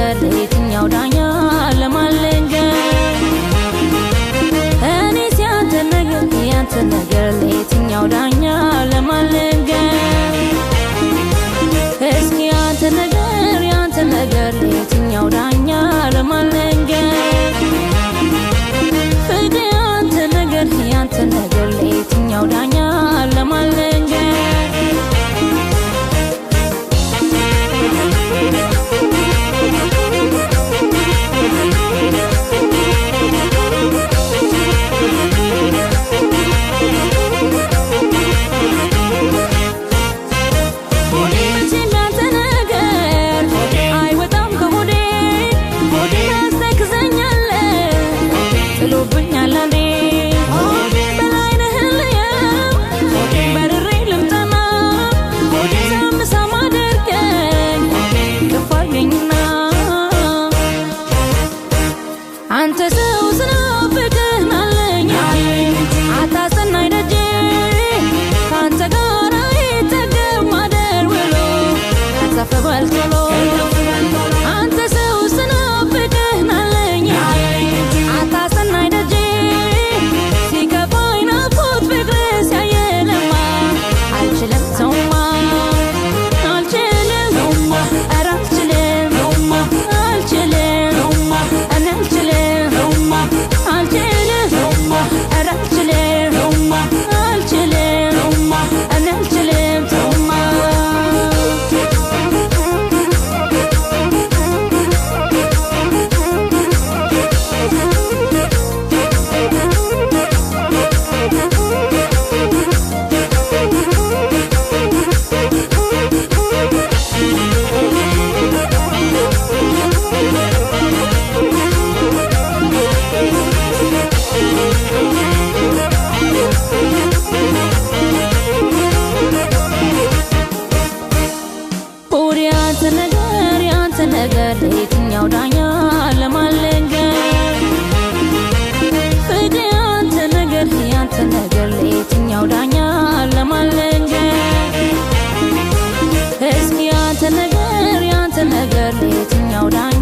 ነገር ለየትኛው ዳኛ ለማን ልንገር? እኔስ ያንተ ነገር ያንተ ነገር ለየትኛው ዳኛ ለማን ልንገር? እስኪ ያንተ ነገር ያንተ ነገር ለየትኛው ዳኛ ለማን ልንገር? ፍቅር ያንተ ነገር ያንተ ነገር ለየትኛው ዳኛ ለማን ልንገር? መቼም ያንተ ነገር አይወጣም ከሆዴ፣ ታስተክዘኛለህ ጥሎብኛል አንዴ። በላይነህ ልየው በርሬ ልምጣና ሳም ሳም አድርገኝ እቅፍ አድርገኝና። አንተ ሰው ስናፍቅህ ናለኝ አታስጠናኝ ደጄ፣ ከአንተ ጋር አይጠገብ ማደር ውሎ፣ ከተፍ በል ቶሎ። አንተ ሰው ስናፍቅህ ናለኝ አታስጠናኝ ደጄ፣ ሲከፋኝ ናፍቆት ፍቅርህ ሲያየለማ አልችልም ተውማ፣ አልችልም፣ ኧረ አልችልም፣ አልችልም፣ እኔ አልችልም፣ አልችልም፣ ኧረ አልችልም፣ አልችልም፣ እኔ አልችልም ተውማ። ሆዴ ያንተ ነገር ያንተ ነገር ለየትኛው ዳኛ ለማን ልንገር? ፍቅር ያንተ ነገር ያንተ ነገር ለየትኛው ዳኛ ለማን ልንገር? እስኪ ያንተ ነገር ያንተ ነገር ለየትኛው ዳኛ